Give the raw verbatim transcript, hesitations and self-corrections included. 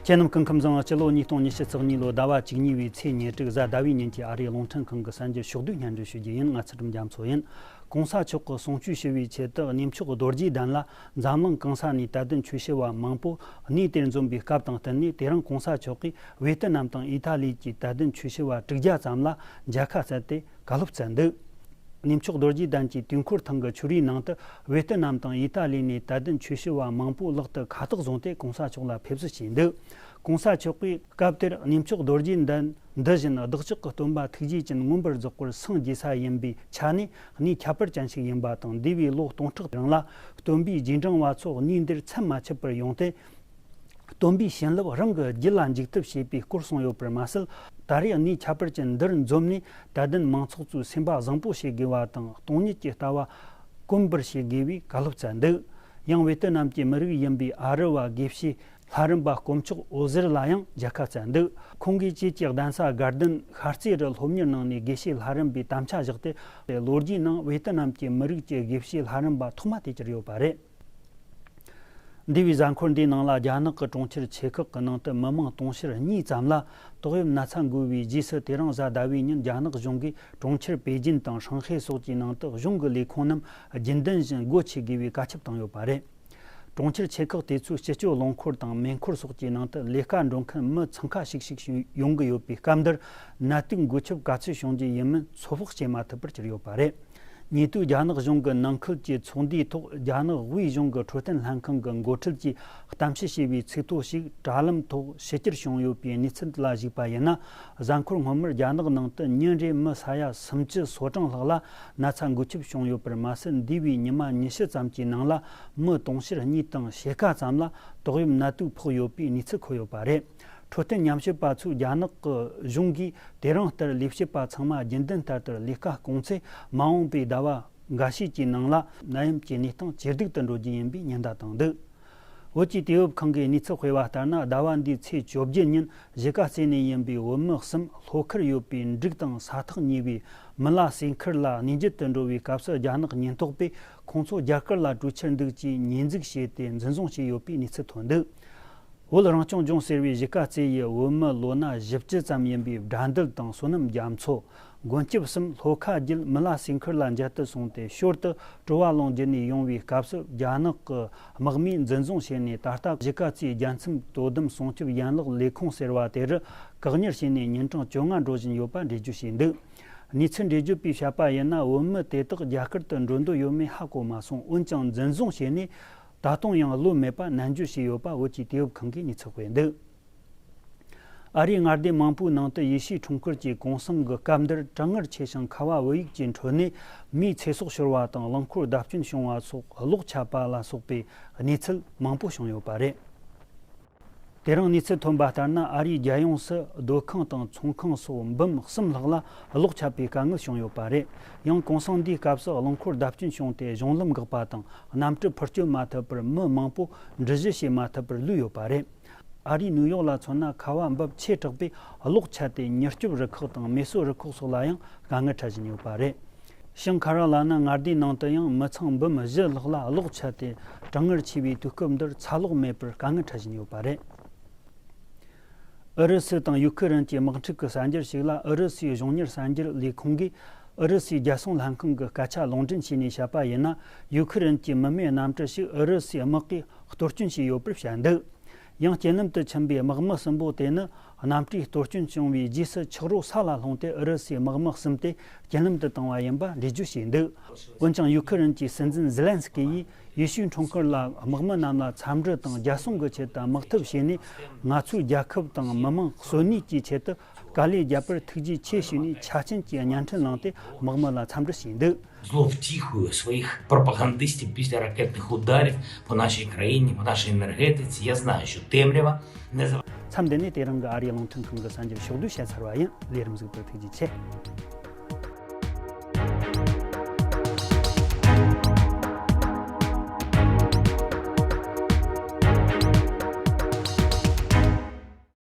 ཁྱེད་རྣམས་སྐུ་ཁམས་བཟང་། སྤྱི་ལོ་ཉིས་སྟོང་ཉི་ཤུ་རྩ་གཉིས་ལོ་ཟླ་བ་བཅུ་གཉིས་པའི་ཚེས་ཉེར་དྲུག་གཟའ་ཟླ་བའི་ཉིན་གྱི་ཨ་རིའི་རླུང་འཕྲིན་ཁང་གི་གསར་འགྱུར་ཕྱོགས་བསྡུས་སྙན་སྒྲོན་ཞུ་རྒྱུ་ཡིན། ང་ཚུལ་ཁྲིམས་རྒྱ་མཚོ་ཡིན། གོང་ས་མཆོག་གི་གསུང་ཆོས་ཞུ་བའི་ཆེད་དུ་གནས་མཆོག་རྡོ་རྗེ་གདན་ལ་འཛམ་གླིང་གང་ས་ནས་དད་ལྡན་ཆོས་ཞུ་བ་མང་པོ་གནས་དེར་འཛོམས་པའི་སྐབས་དང་བསྟུན་ནས། དེ་རིང་གོང་ས་མཆོག་གིས་ཝེ་ཏི་ནམ་དང་ཨི་ཐ་ལི་གྱི་དད་ལྡན་ཆོས་ཞུ་བ་དྲུག་བརྒྱ་ཙམ་ལ་མཇལ་ཁ་བསྩལ་ཏེ་བཀའ་སློབ་སྩལ་འདུག་གནས་མཆོག་རྡོ་རྗེ་གདན་གྱི་དུས་འཁོར་ཐང་གི་ཆོས་རའི་ནང་དུ་ཝེ་ཏི་ནམ་དང་ཨི་ཏ་ལི་ནས་དད་ལྡན་ཆོས་ཞུ་བ་མང་པོ་ལག་ཏུ་ཁ་བཏགས་བཟུང་སྟེ་གོང་ས་མཆོག་ལ་ཕེབས་བསུ་བྱས་འདུག་གོང་ས་མཆོག་གིས་སྐབས་དེར་གནས་མཆོག་རྡོ་རྗེ་གདན་འདི་བཞིན་བདག་ཅག་གི་སྟོན་པ་ཐུགས་རྗེ་ཅན་མངོན་པར་རྫོགས་པར་སངས་རྒྱས་ས་ཡིན་པའི་ཆ་ནས་གནས་ཁྱད་པར་ཅན་ཞིག་ཡིན་པ་དང་། འདས་པའི་ལོ་སྟོང་ཕྲག་རིང་ལ་སྟོན་པའི་རྗེས་འབྲང་བ་ཚོ་གནས་འདིར་མཚམས་མ་ཆད་པར་ཡོང་སྟེ། སྟོན་པའི་བྱིན་རླབས་རང་གི་རྒྱུད་ལ་འཇུག་ཐབས་བྱེད་པའི་སྐོར་གསུངས་ཡོད་པར་མ་ཟད། ད་རེས་གནས་ཁྱད་པར་ཅན་འདིར་འཛོམས་ནས་དད་ལྡན་མང་ཚོགས་ཚོའི་སེམས་པ་བཟང་པོ་བྱེད་དགོས་པ་དང་། སྟོང་ཉིད་ཀྱི་ལྟ་བ་གོམས་པར་བྱེད་དགོས་པའི་བཀའ་སློབ་སྩལ་འདུག་ཡང་ཝེ་ཏི་ནམ་གྱི་མི་རིགས་ཡིན་པའི་ཨ་རི་བ་དགེ་བཤེས་ལྷ་རམས་པ་དཀོན་མཆོག་འོད་ཟེར་ལ་ཡང་མཇལ་ཁ་བསྩལ་འདུག་ཁོང་གིས་བཅས་ཀྱི་གདན་ས་དགའ་ལྡན་ཤར་རྩེ་རུ་སློབ་གཉེར་གནང་ནས་དགེ་བཤེས་ལྷ་རམས་པའི་དམ་བཅའ་བཞག་སྟེ། ལོ་རྒྱུས་ནང་ཝེ་ཏི་ནམ་གྱི་མི་རིགས་ཀྱི་དགེ་བཤེས་ལྷ་རམས་པ་ཐོག་མ་དེ་གྱུར་ཡོད་པ་རེད། འདས་པའི་གཟའ་འཁོར་འདིའི་ནང་ལ་རྒྱ་ནག་གི་གྲོང་ཁྱེར་ཆེ་ཁག་གི་ནང་དུ་མི་མང་དུང་ཕྱུར་གཉིས་ཙམ་ལ་ཏོག་དབྱིབས་ན་ཚ་འགོས་པའི་རྗེས་སུ། དེ་རིང་གཟའ་ཟླ་བའི་ཉིན་རྒྱ་ནག་གཞུང་གིས་གྲོང་ཁྱེར་པེ་ཅིན་དང་ཧྲང་ཧའེ་སོགས་ཀྱི་ནང་དུ་གཞུང་གི་ལས་ཁུངས་རྣམས་རྒྱུན་ལྡན་བཞིན་སྒོ་ཕྱེ་དགོས་པའི་བཀའ་ཁྱབ་བཏང་ཡོད་པ་རེད། གྲོང་ཁྱེར་ཆེ་ཁག་དེ་ཚོའི་སྤྱི་སྤྱོད་རླངས་འཁོར་དང་མེ་འཁོར་སོགས་ཀྱི་ནང་དུ་ལས་ཀ་འགྲོ་མཁན་མི་འཚང་ཁ་ཤིག་ཤིག་ཡོང་གི་ཡོད་པའི་སྐབས་འདིར། ནད་དུག་འགོས་ཁྱབ་ག་ཚོད་བྱུང་རྒྱུ་ཡིན་མིན་ཚོད་དཔག་བྱེད་མ་ཐུབ་པར་གྱུར་ཡོད་པ་རེད། ཉེ་དུས་རྒྱ་ནག་གཞུང་གི་ནང་ཁུལ་གྱི་ཚོགས་འདུའི་ཐོག་རྒྱ་ནག་དབུས་གཞུང་གི་འཕྲོད་བསྟེན་ལྷན་ཁང་གི་འགོ་ཁྲིད་ཀྱིས་གཏམ་བཤད་བྱས་པའི་ཚིག་ཐོ་ཞིག་དྲ་ལམ་ཐོག་ཕྱི་གྱར་བྱུང་ཡོད་པའི་གནས་ཚུལ་ལ་གཞིགས་པ་ཡིན་ན། གཟའ་འཁོར་སྔོན་མར་རྒྱ་ནག་ནང་དུ་ཉིན་རེ་མི་ས་ཡ་སུམ་ཅུ་སོ་གྲངས་ལྷག་ལ་ན་ཚ་འགོས་ཁྱབ་བྱུང་ཡོད་པར་མ་ཟད། འདས་པའི་ཉི་མ་ཉི་ཤུ་ཙམ་གྱི་ནང་ལ་མི་དུང་ཕྱུར་གཉིས་དང་ཕྱེད་ཀ་ཙམ་ལ་ཏོག་དབྱིབས་ནད་དུག་ཕོག་ཡོད་པའི་གནས་ཚུལ་འཁོད་ཡོད་པ་རེད། འཕྲོད་བསྟེན་ཉམས་ཞིབ་པ་ཚོས་རྒྱ་ནག་གི་གཞུང་གིས་དེ་རིང་ལྟར་ལས་བྱེད་པ་ཚང་མ་རྒྱུན་ལྡན་ལྟར་དུ་ལས་ཀ་སྐོང་ཚེ། མ་འོངས་པའི་ཟླ་བ་འགའ་ཤས་ཀྱི་ནང་ལ་ནད་ཡམས་ཀྱི་གནས་སྟངས་ཇེ་སྡུག་ཏུ་འགྲོ་རྒྱུ་ཡིན་པའི་ཉེན་བརྡ་བཏང་འདུག་བོད་ཀྱི་དུས་བབ་ཁང་གིས་གནས་ཚུལ་སྤེལ་བ་ལྟར་ན། ཟླ་བ་འདིའི་ཚེས་བཅོ་བརྒྱད་ཉིན་གཞིས་ཀ་རྩེ་ནས་ཡིན་པའི་བོད་མི་གསུམ་ལྷོ་ཁར་ཡོད་པའི་འབྲུག་དང་ས་ཐག་ཉེ་བའི་མི་ལ་སེ་ཁར་ལ་གནས་མཇལ་དུ་འགྲོ་བའི་སྐབས་སུ། རྒྱ་ནག་ཉེན་རྟོག་པས་ཁོང་ཚོ་རྒྱ་གར་ལ་བྲོས་ཁྱེར་འདུག་ཅེས་ཉེས་འཛུགས་བྱས་ཏེ་འཛིན་བཟུང་བྱས་ཡོད་པའི་གནས་ཚུལ་ཐོན་འདུག་བོད་རང་སྐྱོང་ལྗོངས་ཟེར་བའི་གཞིས་ཀ་རྩེ་ཡི་བོད་མི་ལོ་ན་བཞི་བཅུ་ཙམ་ཡིན་པའི་དགྲ་འདུལ་དང་བསོད་ནམས་རྒྱ་མཚོ། མགོན་སྐྱབས་གསུམ་ལྷོ་ཁ་བརྒྱུད་མི་ལ་སེ་ཁར་ལ་མཇལ་དུ་སོང་སྟེ། ཞོར་དུ་སྤྲོ་བ་གླེང་བརྒྱུད་ནས་ཡོང་བའི་སྐབས་སུ། རྒྱ་ནག་གི་དམག་མིས་འཛིན་བཟུང་བྱས་ནས། ད་ལྟ་གཞིས་ཀ་རྩེའི་རྒྱལ་མཚམས་དོ་དམ་སྲུང་སྐྱོབ་ཡན་ལག་ལས་ཁུངས་ཟེར་བ་དེ་རུ་བཀག་ཉར་བྱས་ནས་ཉིན་གྲངས་བཅོ་ལྔ་འགྲོ་བཞིན་ཡོད་པ་འགྲེལ་བརྗོད་བྱས་འདུག་གནས་ཚུལ་འགྲེལ་བརྗོད་པས་བཤད་པ་ཡིན་ན། བོད་མི་དེ་དག་རྒྱ་གར་དུ་འགྲོ་འདོད་ཡོད་མེད་ཧ་གོ་མ་སོང་། འོན་ཀྱང་འཛིན་བཟུང་བྱས་ནས་ད་དུང་ཡང་ལོ་མེད་པ་ནན་བརྗོད་བྱས་ཡོད་པ་བོད་ཀྱི་དུས་བབ་ཁང་གིས་གནས་ཚུལ་སྤེལ་འདུག་ཨ་རིའི་མངའ་སྡེ་མང་པོའི་ནང་དུ་ཡེ་ཤུའི་འཁྲུངས་སྐར་གྱི་གུང་སེང་གི་སྐབས་འདིར་གྲང་ངར་ཆེ་ཞིང་ཁ་བ་བུ་ཡུག་ཅན་ཁྲོད་ནས་མིའི་ཚེ་སྲོག་ཤོར་བ་དང་། རླངས་འཁོར་བརྡབ་སྐྱོན་བྱུང་བ་སོགས་གློག་ཆད་པ་ལ་སོགས་པའི་གནས་ཚུལ་མང་པོ་བྱུང་ཡོད་པ་རེད། དེ་རིང་གནས་ཚུལ་ཐོན་པ་ལྟར་ན། ཨ་རིའི་རྒྱལ་ཡོངས་སུ་སྡོད་ཁང་དང་ཚོང་ཁང་སོགས་འབུམ་གསུམ་ལྷག་ལ་གློག་ཆད་པའི་དཀའ་ངལ་བྱུང་ཡོད་པ་རེད། ཡང་གུང་སེང་འདིའི་སྐབས་སུ་རླངས་འཁོར་བརྡབ་སྐྱོན་བྱུང་སྟེ་གཞུང་ལམ་འགག་པ་དང་། གནམ་གྲུ་འཕུར་སྐྱོད་མ་ཐུབ་པར་མི་མང་པོ་འགྲུལ་བཞུད་བྱེད་མ་ཐུབ་པར་ལུས་ཡོད་པ་རེད། ཨ་རིའི་ནིའུ་ཡོག་ལ་མཚོན་ན། ཁ་བ་འབབ་ཆེ་དྲགས་པས་གློག་ཆད་དེ་མྱུར་སྐྱོབ་རུ་ཁག་དང་མེ་གསོད་རུ་ཁག་སོགས་ལ་ཡང་དཀའ་ངལ་འཕྲད་བཞིན་ཡོད་པ་རེད། ཤང་ཁ་ར་ལ་ན་མངའ་སྡེའི་ནང་དུ་ཡང་མི་ཚང་འབུམ་བཞི་ལྷག་ལ་གློག་ཆད་དེ། གྲང་ངར་ཆེ་བའི་དུས་སྐབས་འདིར་ཚ་གློག་མེད་པར་དཀའ་ངལ་འཕྲད་བཞིན་ཡོད་པ་རེད། ཨུ་རུ་སུ་དང་ཡུ་ཁི་རན་གྱི་དམག་འཁྲུག་གི་གསར་འགྱུར་ཞིག་ལ། ཨུ་རུ་སུའི་གཞུང་གཉེར་གསར་འགྱུར་ལས་ཁུངས་ཀྱིས་ཨུ་རུ་སུའི་རྒྱལ་སྲུང་ལྷན་ཁང་གི་སྐད་ཆ་ལུང་འདྲེན་བྱས་ནས་བཤད་པ་ཡིན་ན། ཡུ་ཁི་རན་གྱི་མི་མེད་གནམ་གྲུ་ཞིག་ཨུ་རུ་སུའི་དམག་གིས་གཏོར་སྐྱོན་བྱས་ཡོད་པར་བཤད་འདུག་ཡང་རྐྱེན་ལམ་དུ་ཕྱིན་པའི་དམག་མི་གསུམ་པོ་དེ་ནི། གནམ་གྲུའི་གཏོར་སྐྱོན་བྱུང་བའི་རྗེས་སུ་ཆག་རོ་ས་ལ་ལྷུང་སྟེ། ཨུ་རུ་སུའི་དམག་མི་གསུམ་དེ་རྐྱེན་ལམ་དུ་བཏང་བ་ཡིན་པ་འགྲེལ་བརྗོད་བྱས་འདུག་འོན་ཀྱང་ཡུ་ཁི་རན་གྱི་སྲིད་འཛིན་ཛི་ལན་སི་ཀི་ཡིས། ཡེ་ཤུའི་འཁྲུངས་སྐར་ལ་དམག་མི་རྣམས་ལ་འཚམས་འདྲི་དང་རྒྱལ་སྲུང་གི་ཆེད་དུ་དམག་འཐབ་བྱས་ནས། ང་ཚོའི་རྒྱལ་ཁབ་དང་མི་མང་གསོན་ནུས་ཀྱི་ཆེད་དུ་དཀའ་ལས་བརྒྱབ་པར་ཐུགས་རྗེ་ཆེ་ཞུས་ནས། ཆ་རྐྱེན་གྱི་བརྙན་འཕྲིན་བླངས་ཏེ་དམག་མི་ལ་འཚམས་འདྲི་བྱས་འདུག Зло втихую своих пропагандистов після ракетних ударів по нашій країні, по нашій енергетиці. Я знаю, що темрява не за- མཚམས་འདི་ནས་དེ་རིང་གི་ཨ་རིའི་རླུང་འཕྲིན་ཁང་གི་གསར་འགྱུར་ཕྱོགས་བསྡུས་བཤད་ཚར་བ་ཡིན། ལས་རིམ་གཟིགས་པར་ཐུགས་རྗེ་ཆེ།